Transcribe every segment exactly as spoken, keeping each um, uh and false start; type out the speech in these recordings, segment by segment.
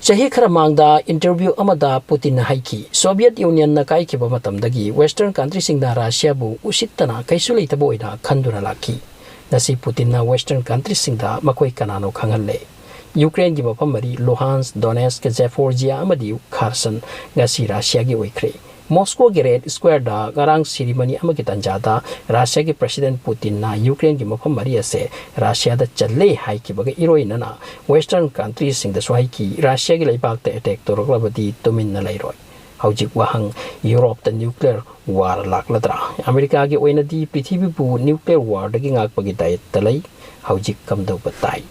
ꯆꯍꯤ ꯈꯔ ꯃꯥꯡꯗ interview ꯑꯃꯗ ꯄꯨꯇꯤꯟꯅ ꯍꯥꯏꯈꯤ, "Soviet Unionꯅ ꯀꯥꯏꯈꯤꯕ ꯃꯇꯝꯗꯒꯤ Western countryꯁꯤꯡꯅ ꯔꯁꯤꯌꯥꯕꯨ ꯎꯁꯤꯠꯇꯅ ꯀꯩꯁꯨ ꯂꯩꯇꯕ ꯑꯣꯏꯅ ꯈꯟꯗꯨꯅ ꯂꯥꯛꯈꯤ꯫ ꯉꯁꯤ ꯄꯨꯇꯤꯟꯅ Western countryꯁꯤꯡꯗ ꯃꯈꯣꯏ ꯀꯅꯥꯅꯣ ꯈꯪꯍꯜꯂꯦ꯫" ꯌꯨꯀ꯭ꯔꯦꯟꯒꯤ ꯃꯐꯝ ꯃꯔꯤ, ꯂꯨꯍꯥꯟꯁ, ꯗꯣꯅꯦꯁ꯭ꯛ, ꯖꯦꯐꯣꯔꯖꯤꯌꯥ ꯑꯃꯗꯤ ꯈꯥꯔꯁꯟ, ꯉꯁꯤ ꯔꯁꯤꯌꯥꯒꯤ ꯑꯣꯏꯈ꯭ꯔꯦ꯫ ꯃꯣꯁꯀꯣꯒꯤ ꯔꯦꯗ ꯁ꯭ꯀ꯭ꯋꯥꯔꯗ ꯉꯔꯥꯡ ꯁꯤꯔꯤꯃꯅꯤ ꯑꯃꯒꯤ ꯇꯥꯟꯖꯥꯗ ꯔꯁꯤꯌꯥꯒꯤ ꯄ꯭ꯔꯁꯤꯗꯦꯟꯠ ꯄꯨꯇꯤꯟꯅ ꯌꯨꯀ꯭ꯔꯦꯟꯒꯤ ꯃꯐꯝ ꯃꯔꯤ ꯑꯁꯦ ꯔꯁꯤꯌꯥꯗ ꯆꯜꯂꯦ ꯍꯥꯏꯈꯤꯕꯒ ꯏꯔꯣꯏꯅꯅ Western countryꯁꯤꯡꯗꯁꯨ ꯍꯥꯏꯈꯤ, ꯔꯁꯤꯌꯥꯒꯤ ꯂꯩꯕꯥꯛꯇ attack ꯇꯧꯔꯛꯂꯕꯗꯤ ꯇꯨꯃꯤꯟꯅ ꯂꯩꯔꯣꯏ꯫ ꯍꯧꯖꯤꯛ ꯋꯥꯍꯪ, ꯌꯨꯔꯣꯞꯇ nuclear war ꯂꯥꯛꯂꯗ꯭ꯔꯥ? ꯑꯃꯦꯔꯤꯀꯥꯒꯤ ꯑꯣꯏꯅꯗꯤ ꯄ꯭ꯔꯤꯊꯤꯕꯤꯕꯨ nuclear warꯗꯒꯤ ꯉꯥꯛꯄꯒꯤ ꯗꯥꯌꯠꯇ ꯂꯩ꯫ ꯍꯧꯖꯤꯛ ꯀꯝꯗꯧꯕ ꯇꯥꯏ?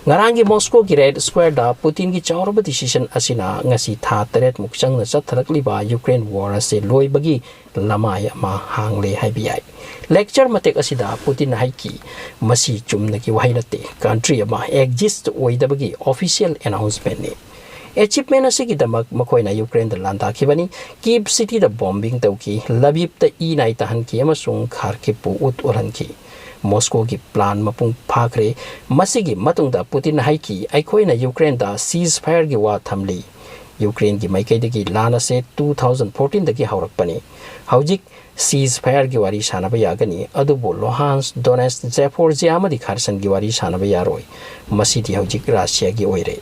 ꯉꯔꯥꯡꯒꯤ ꯃꯣꯁꯀꯣꯒꯤ ꯔꯦꯗ ꯁ꯭ꯀ꯭ꯋꯥꯔꯗ ꯄꯨꯇꯤꯟꯒꯤ ꯆꯥꯎꯔꯕ decision ꯑꯁꯤꯅ ꯉꯁꯤ ꯊꯥ ꯇꯔꯦꯠꯃꯨꯛ ꯆꯪꯅ ꯆꯠꯊꯔꯛꯂꯤꯕ ꯌꯨꯀ꯭ꯔꯦꯟ war ꯑꯁꯤ ꯂꯣꯏꯕꯒꯤ ꯂꯃꯥꯏ ꯑꯃ ꯍꯥꯡꯂꯦ ꯍꯥꯏꯕ ꯌꯥꯏ꯫ Lecture ꯃꯇꯦꯛ ꯑꯁꯤꯗ ꯄꯨꯇꯤꯟꯅ ꯍꯥꯏꯈꯤ, "ꯃꯁꯤ ꯆꯨꯝꯅꯒꯤ ꯋꯥꯍꯩ ꯅꯠꯇꯦ, country ꯑꯃ exist ꯑꯣꯏꯗꯕꯒꯤ official announcementꯅꯤ꯫" Achievement ꯑꯁꯤꯒꯤꯗꯃꯛ ꯃꯈꯣꯏꯅ ꯌꯨꯀ꯭ꯔꯦꯟꯗ ꯂꯥꯟꯗꯥꯈꯤꯕꯅꯤ, ꯀꯤꯞ cityꯗ bombing ꯇꯧꯈꯤ, ꯂꯕꯤꯞꯇ ꯏ ꯅꯥꯏ ꯇꯥꯍꯟꯈꯤ ꯑꯃꯁꯨꯡ ꯈꯥꯔꯀꯤꯞꯄꯨ ꯎꯠ ꯎꯠꯍꯟꯈꯤ꯫ ꯃꯣꯁꯀꯣꯒꯤ plan ꯃꯄꯨꯡ ꯐꯥꯈ꯭ꯔꯦ꯫ ꯃꯁꯤꯒꯤ ꯃꯇꯨꯡꯗ ꯄꯨꯇꯤꯟꯅ ꯍꯥꯏꯈꯤ, "ꯑꯩꯈꯣꯏꯅ ꯌꯨꯀ꯭ꯔꯦꯟꯗ ceasefire ꯒꯤ ꯋꯥ ꯊꯝꯂꯤ꯫ ꯌꯨꯀ꯭ꯔꯦꯟꯒꯤ ꯃꯥꯏꯀꯩꯗꯒꯤ ꯂꯥꯟ ꯑꯁꯦ two thousand fourteen ꯗꯒꯤ ꯍꯧꯔꯛꯄꯅꯤ꯫ ꯍꯧꯖꯤꯛ ceasefire ꯒꯤ ꯋꯥꯔꯤ ꯁꯥꯟꯅꯕ ꯌꯥꯒꯅꯤ, ꯑꯗꯨꯕꯨ ꯂꯣꯍꯥꯟꯁ, ꯗꯣꯅꯦꯁ꯭ꯛ, ꯖꯦꯐꯣꯔꯖꯤꯌꯥ ꯑꯃꯗꯤ ꯈꯥꯔꯁꯟꯒꯤ ꯋꯥꯔꯤ ꯁꯥꯟꯅꯕ ꯌꯥꯔꯣꯏ꯫ ꯃꯁꯤꯗꯤ ꯍꯧꯖꯤꯛ ꯔꯁꯤꯌꯥꯒꯤ ꯑꯣꯏꯔꯦ꯫"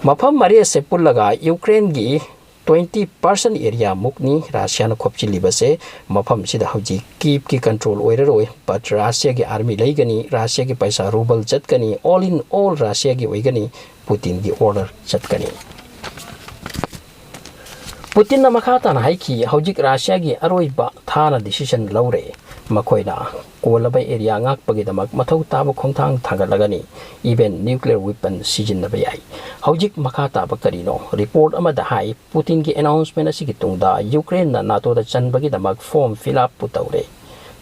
ꯃꯐꯝ ꯃꯔꯤ ꯑꯁꯦ ꯄꯨꯜꯂꯒ ꯌꯨꯀ꯭ꯔꯦꯟꯒꯤ twenty percent area ꯃꯨꯛꯅꯤ ꯔꯁꯤꯌꯥꯅ ꯈꯣꯞꯆꯤꯜꯂꯤꯕꯁꯦ꯫ ꯃꯐꯝꯁꯤꯗ ꯍꯧꯖꯤꯛ ꯀꯤꯞꯀꯤ control ꯑꯣꯏꯔꯔꯣꯏ, but ꯔꯁꯤꯌꯥꯒꯤ army ꯂꯩꯒꯅꯤ, ꯔꯁꯤꯌꯥꯒꯤ ꯄꯩꯁꯥ ruble ꯆꯠꯀꯅꯤ, all in all ꯔꯁꯤꯌꯥꯒꯤ ꯑꯣꯏꯒꯅꯤ, ꯄꯨꯇꯤꯟꯒꯤ order ꯆꯠꯀꯅꯤ꯫ ꯄꯨꯇꯤꯟꯅ ꯃꯈꯥ ꯇꯥꯅ ꯍꯥꯏꯈꯤ, "ꯍꯧꯖꯤꯛ ꯔꯁꯤꯌꯥꯒꯤ ꯑꯔꯣꯏꯕ ꯊꯥꯅ decision ꯂꯧꯔꯦ꯫ ꯃꯈꯣꯏꯅ ꯀꯣꯜꯂꯕ area ꯉꯥꯛꯄꯒꯤꯗꯃꯛ ꯃꯊꯧ ꯇꯥꯕ ꯈꯣꯡꯊꯥꯡ ꯊꯥꯡꯒꯠꯂꯒꯅꯤ, even nuclear weapon ꯁꯤꯖꯤꯟꯅꯕ ꯌꯥꯏ꯫" ꯍꯧꯖꯤꯛ ꯃꯈꯥ ꯇꯥꯕ ꯀꯔꯤꯅꯣ? Report ꯑꯃꯗ ꯍꯥꯏ, ꯄꯨꯇꯤꯟꯒꯤ announcement ꯑꯁꯤꯒꯤ ꯇꯨꯡꯗ ꯌꯨꯀ꯭ꯔꯦꯟꯅ ꯅꯥꯇꯣꯗ ꯆꯟꯕꯒꯤꯗꯃꯛ form fill up ꯄꯨ ꯇꯧꯔꯦ꯫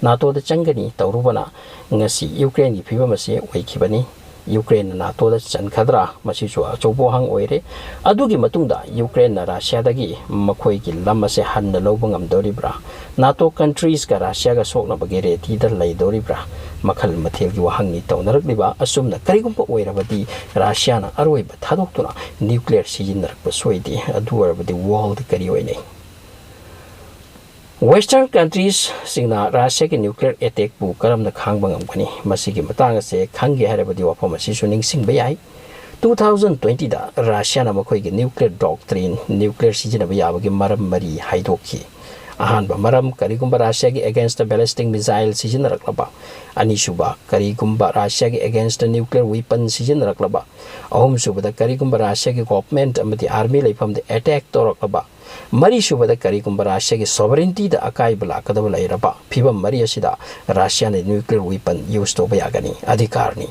ꯅꯥꯇꯣꯗ ꯆꯪꯒꯅꯤ ꯇꯧꯔꯨꯕꯅ ꯉꯁꯤ ꯌꯨꯀ꯭ꯔꯦꯟꯒꯤ ꯐꯤꯕꯝ ꯑꯁꯤ ꯑꯣꯏꯈꯤꯕꯅꯤ꯫ ꯌꯨꯀ꯭ꯔꯦꯟꯅ ꯅꯥꯇꯣꯗ ꯆꯟꯈꯗ꯭ꯔꯥ? ꯃꯁꯤꯁꯨ ꯑꯆꯧꯕ ꯋꯥꯍꯪ ꯑꯣꯏꯔꯦ꯫ ꯑꯗꯨꯒꯤ ꯃꯇꯨꯡꯗ ꯌꯨꯀ꯭ꯔꯦꯟꯅ ꯔꯁꯤꯌꯥꯗꯒꯤ ꯃꯈꯣꯏꯒꯤ ꯂꯝ ꯑꯁꯦ ꯍꯟꯅ ꯂꯧꯕ ꯉꯝꯗꯣꯔꯤꯕ꯭ꯔꯥ? ꯅꯥꯇꯣ countries ꯀ ꯔꯁꯤꯌꯥꯒ ꯁꯣꯛꯅꯕꯒꯤ ready ꯗ ꯂꯩꯗꯣꯔꯤꯕ꯭ꯔꯥ? ꯃꯈꯜ ꯃꯊꯦꯜꯒꯤ ꯋꯥꯍꯪꯅꯤ ꯇꯧꯅꯔꯛꯂꯤꯕ꯫ ꯑꯁꯨꯝꯅ ꯀꯔꯤꯒꯨꯝꯕ ꯑꯣꯏꯔꯕꯗꯤ ꯔꯁꯤꯌꯥꯅ ꯑꯔꯣꯏꯕ ꯊꯥꯗꯣꯛꯇꯨꯅ ꯅ꯭ꯌꯨꯀ꯭ꯂꯤꯌꯔ ꯁꯤꯖꯤꯟꯅꯔꯛꯄ ꯁꯣꯏꯗꯦ꯫ ꯑꯗꯨ ꯑꯣꯏꯔꯕꯗꯤ ꯋꯥꯔꯜꯗ ꯀꯔꯤ ꯑꯣꯏꯅꯩ? ꯋꯦꯁꯇꯔꯟ ꯀꯟꯇ꯭ꯔꯤꯁꯁꯤꯡꯅ ꯔꯁꯤꯌꯥꯒꯤ ꯅ꯭ꯌꯨꯀ꯭ꯂꯤꯌꯔ ꯑꯦꯇꯦꯛꯄꯨ ꯀꯔꯝꯅ ꯈꯥꯡꯕ ꯉꯝꯒꯅꯤ? ꯃꯁꯤꯒꯤ ꯃꯇꯥꯡ ꯑꯁꯦ ꯈꯪꯒꯦ ꯍꯥꯏꯔꯕꯗꯤ ꯋꯥꯐꯝ ꯑꯁꯤꯁꯨ ꯅꯤꯡꯁꯤꯡꯕ ꯌꯥꯏ꯫ ꯇꯨ ꯊꯥꯎꯖꯟ ꯇ꯭ꯋꯦꯟꯇꯤꯗ ꯔꯁꯤꯌꯥꯅ ꯃꯈꯣꯏꯒꯤ ꯅ꯭ꯌꯨꯀ꯭ꯂꯤꯌꯔ ꯗꯣꯛꯇ꯭ꯔꯤꯟ, ꯅ꯭ꯌꯨꯀ꯭ꯂꯤꯌꯔ ꯁꯤꯖꯤꯟꯅꯕ ꯌꯥꯕꯒꯤ ꯃꯔꯝ ꯃꯔꯤ ꯍꯥꯏꯗꯣꯛꯈꯤ꯫ ꯑꯍꯥꯟꯕ ꯃꯔꯝ, ꯀꯔꯤꯒꯨꯝꯕ ꯔꯁꯤꯌꯥꯒꯤ ꯑꯦꯒꯦꯟꯁꯇ ꯕꯦꯂꯤꯁꯇꯤꯛ ꯃꯤꯁꯥꯏꯜ ꯁꯤꯖꯤꯟꯅꯔꯛꯂꯕ꯫ ꯑꯅꯤꯁꯨꯕ, ꯀꯔꯤꯒꯨꯝꯕ ꯔꯁꯤꯌꯥꯒꯤ ꯑꯦꯒꯦꯟꯁꯇ ꯅ꯭ꯌꯨꯀ꯭ꯂꯤꯌꯔ ꯋꯤꯄꯟ ꯁꯤꯖꯤꯟꯅꯔꯛꯂꯕ꯫ ꯑꯍꯨꯝꯁꯨꯕꯗ, ꯀꯔꯤꯒꯨꯝꯕ ꯔꯁꯤꯌꯥꯒꯤ ꯒꯣꯚꯔꯟꯃꯦꯟꯠ ꯑꯃꯗꯤ ꯑꯥꯔꯃꯤ ꯂꯩꯐꯝꯗ ꯑꯦꯇꯦꯛ ꯇꯧꯔꯛꯂꯕ꯫ ꯃꯔꯤꯁꯨꯕꯗ, ꯀꯔꯤꯒꯨꯝꯕ ꯔꯁꯤꯌꯥꯒꯤ ꯁꯣꯚꯔꯦꯟꯇꯤꯗ ꯑꯀꯥꯏꯕ ꯂꯥꯛꯀꯗꯕ ꯂꯩꯔꯕ꯫ ꯐꯤꯚꯝ ꯃꯔꯤ ꯑꯁꯤꯗ ꯔꯁꯤꯌꯥꯅ ꯅ꯭ꯌꯨꯀ꯭ꯂꯤꯌꯔ ꯋꯤꯄꯟ ꯌꯨꯁ ꯇꯧꯕ ꯌꯥꯒꯅꯤ꯫ ꯑꯙꯤꯀꯥꯔꯅꯤ꯫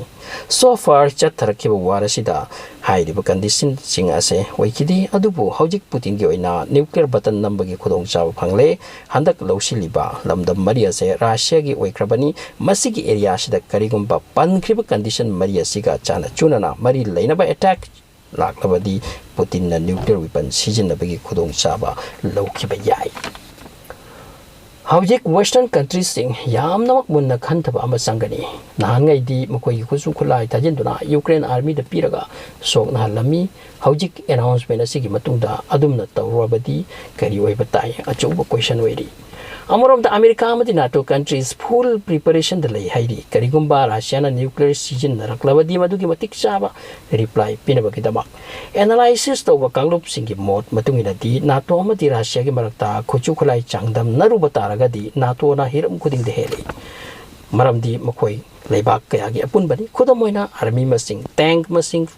So far ꯆꯠꯊꯔꯛꯈꯤꯕ ꯋꯥꯔ ꯑꯁꯤꯗ ꯍꯥꯏꯔꯤꯕ ꯀꯟꯗꯤꯁꯟꯁꯤꯡ ꯑꯁꯦ ꯑꯣꯏꯈꯤꯗꯦ, ꯑꯗꯨꯕꯨ ꯍꯧꯖꯤꯛ ꯄꯨꯇꯤꯟꯒꯤ ꯑꯣꯏꯅ ꯅ꯭ꯌꯨꯀ꯭ꯂꯤꯌꯔ ꯕꯇꯟ ꯅꯝꯕꯒꯤ ꯈꯨꯗꯣꯡꯆꯥꯕ ꯐꯪꯂꯦ꯫ ꯍꯟꯗꯛ ꯂꯧꯁꯤꯜꯂꯤꯕ ꯂꯝꯗꯝ ꯃꯔꯤ ꯑꯁꯦ ꯔꯁꯤꯌꯥꯒꯤ ꯑꯣꯏꯈ꯭ꯔꯕꯅꯤ꯫ ꯃꯁꯤꯒꯤ ꯑꯦꯔꯤꯌꯥ ꯑꯁꯤꯗ ꯀꯔꯤꯒꯨꯝꯕ ꯄꯟꯈ꯭ꯔꯤꯕ ꯀꯟꯗꯤꯁꯟ ꯃꯔꯤ ꯑꯁꯤꯒ ꯆꯥꯟꯅ ꯆꯨꯅꯅ ꯃꯔꯤ ꯂꯩꯅꯕ ꯑꯦꯇꯦꯛ ꯂꯥꯛꯂꯕꯗꯤ ꯄꯨꯇꯤꯟꯅ ꯅ꯭ꯌꯨꯀ꯭ꯂꯤꯌꯔ ꯋꯤꯄꯟ ꯁꯤꯖꯤꯟꯅꯕꯒꯤ ꯈꯨꯗꯣꯡꯆꯥꯕ ꯂꯧꯈꯤꯕ ꯌꯥꯏ꯫ ꯍꯧꯖꯤꯛ ꯋꯦꯁꯇꯔꯟ ꯀꯟꯇ꯭ꯔꯤꯁꯤꯡ ꯌꯥꯝꯅꯃꯛ ꯃꯨꯟꯅ ꯈꯟꯊꯕ ꯑꯃ ꯆꯪꯒꯅꯤ꯫ ꯅꯍꯥꯟꯉꯩꯗꯤ ꯃꯈꯣꯏꯒꯤ ꯈꯨꯠꯁꯨ ꯈꯨꯠꯂꯥꯏ ꯊꯥꯖꯤꯟꯗꯨꯅ ꯌꯨꯀ꯭ꯔꯦꯟ ꯑꯥꯔꯃꯤꯗ ꯄꯤꯔꯒ ꯁꯣꯛꯅꯍꯜꯂꯝꯃꯤ꯫ ꯍꯧꯖꯤꯛ ꯑꯦꯅꯥꯎꯟꯁꯃꯦꯟ ꯑꯁꯤꯒꯤ ꯃꯇꯨꯡꯗ ꯑꯗꯨꯝꯅ ꯇꯧꯔꯕꯗꯤ ꯀꯔꯤ ꯑꯣꯏꯕ ꯇꯥꯏ? ꯑꯆꯧꯕ ꯀꯣꯏꯁꯟ ꯑꯣꯏꯔꯤ꯫ ꯑꯃꯔꯣꯝꯗ ꯑꯃꯦꯔꯤꯀꯥ ꯑꯃꯗꯤ ꯅꯥꯇꯣ ꯀꯟꯇ꯭ꯔꯤꯁ ꯐꯨꯜ ꯄ꯭ꯔꯤꯄꯦꯔꯦꯁꯟꯗ ꯂꯩ ꯍꯥꯏꯔꯤ꯫ ꯀꯔꯤꯒꯨꯝꯕ ꯔꯁꯤꯌꯥꯅ ꯅ꯭ꯌꯨꯀ꯭ꯂꯤꯌꯔ ꯁꯤꯖꯤꯟꯅꯔꯛꯂꯕꯗꯤ ꯃꯗꯨꯒꯤ ꯃꯇꯤꯛ ꯆꯥꯕ ꯔꯤꯄ꯭ꯂꯥꯏ ꯄꯤꯅꯕꯒꯤꯗꯃꯛ꯫ ꯑꯦꯅꯥꯂꯥꯏꯁꯤꯁ ꯇꯧꯕ ꯀꯥꯡꯂꯨꯞꯁꯤꯡꯒꯤ ꯃꯣꯠ ꯃꯇꯨꯡ ꯏꯟꯅꯗꯤ ꯅꯥꯇꯣ ꯑꯃꯗꯤ ꯔꯁꯤꯌꯥꯒꯤ ꯃꯔꯛꯇ ꯈꯨꯠꯁꯨ ꯈꯨꯠꯂꯥꯏ ꯆꯥꯡꯗꯝꯅꯔꯨꯕ ꯇꯥꯔꯒꯗꯤ ꯅꯥꯇꯣꯅ ꯍꯤꯔꯝ ꯈꯨꯗꯤꯡꯗ ꯍꯦꯜꯂꯤ꯫ ꯃꯔꯝꯗꯤ ꯃꯈꯣꯏ ꯂꯩꯕꯥꯛ ꯀꯌꯥꯒꯤ ꯑꯄꯨꯟꯕꯅꯤ꯫ ꯈꯨꯗꯝ ꯑꯣꯏꯅ ꯑꯥꯔꯃꯤ ꯃꯁꯤꯡ, ꯇꯦꯡꯛ ꯃꯁꯤꯡ,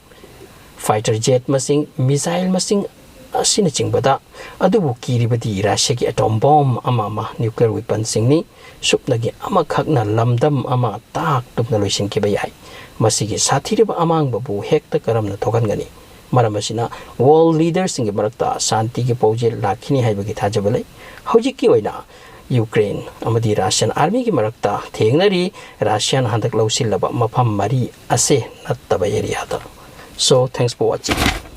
ꯐꯥꯏꯇꯔ ꯖꯦꯠ ꯃꯁꯤꯡ, ꯃꯤꯁꯥꯏꯜ ꯃꯁꯤꯡ ꯑꯁꯤꯅꯆꯤꯡꯕꯗ꯫ ꯑꯗꯨꯕꯨ ꯀꯤꯔꯤꯕꯗꯤ ꯔꯁꯤꯌꯥꯒꯤ ꯑꯦꯇꯣꯝ ꯕꯣꯝ ꯑꯃ ꯑꯃ, ꯅ꯭ꯌꯨꯀ꯭ꯂꯤꯌꯔ ꯋꯤꯄꯟꯁꯤꯡꯅꯤ꯫ ꯁꯨꯞꯅꯒꯤ ꯑꯃꯈꯛꯅ ꯂꯝꯗꯝ ꯑꯃ ꯇꯥꯛ ꯇꯨꯝꯅ ꯂꯣꯏꯁꯤꯟꯈꯤꯕ ꯌꯥꯏ꯫ ꯃꯁꯤꯒꯤ ꯁꯥꯊꯤꯔꯕ ꯑꯃꯥꯡꯕꯕꯨ ꯍꯦꯛꯇ ꯀꯔꯝꯅ ꯊꯣꯛꯍꯟꯒꯅꯤ? ꯃꯔꯝ ꯑꯁꯤꯅ ꯋꯥꯔꯜ ꯂꯤꯗꯔꯁꯤꯡꯒꯤ ꯃꯔꯛꯇ ꯁꯥꯟꯇꯤꯒꯤ ꯄꯥꯎꯖꯦꯜ ꯂꯥꯛꯈꯤꯅꯤ ꯍꯥꯏꯕꯒꯤ ꯊꯥꯖꯕ ꯂꯩ꯫ ꯍꯧꯖꯤꯛꯀꯤ ꯑꯣꯏꯅ ꯌꯨꯀ꯭ꯔꯦꯟ ꯑꯃꯗꯤ ꯔꯁꯤꯌꯥꯟ ꯑꯥꯔꯃꯤꯒꯤ ꯃꯔꯛꯇ ꯊꯦꯡꯅꯔꯤ, ꯔꯁꯤꯌꯥꯅ ꯍꯟꯗꯛ ꯂꯧꯁꯤꯜꯂꯕ ꯃꯐꯝ ꯃꯔꯤ ꯑꯁꯦ ꯅꯠꯇꯕ ꯑꯦꯔꯤꯌꯥꯗ꯫ So, thanks for watching.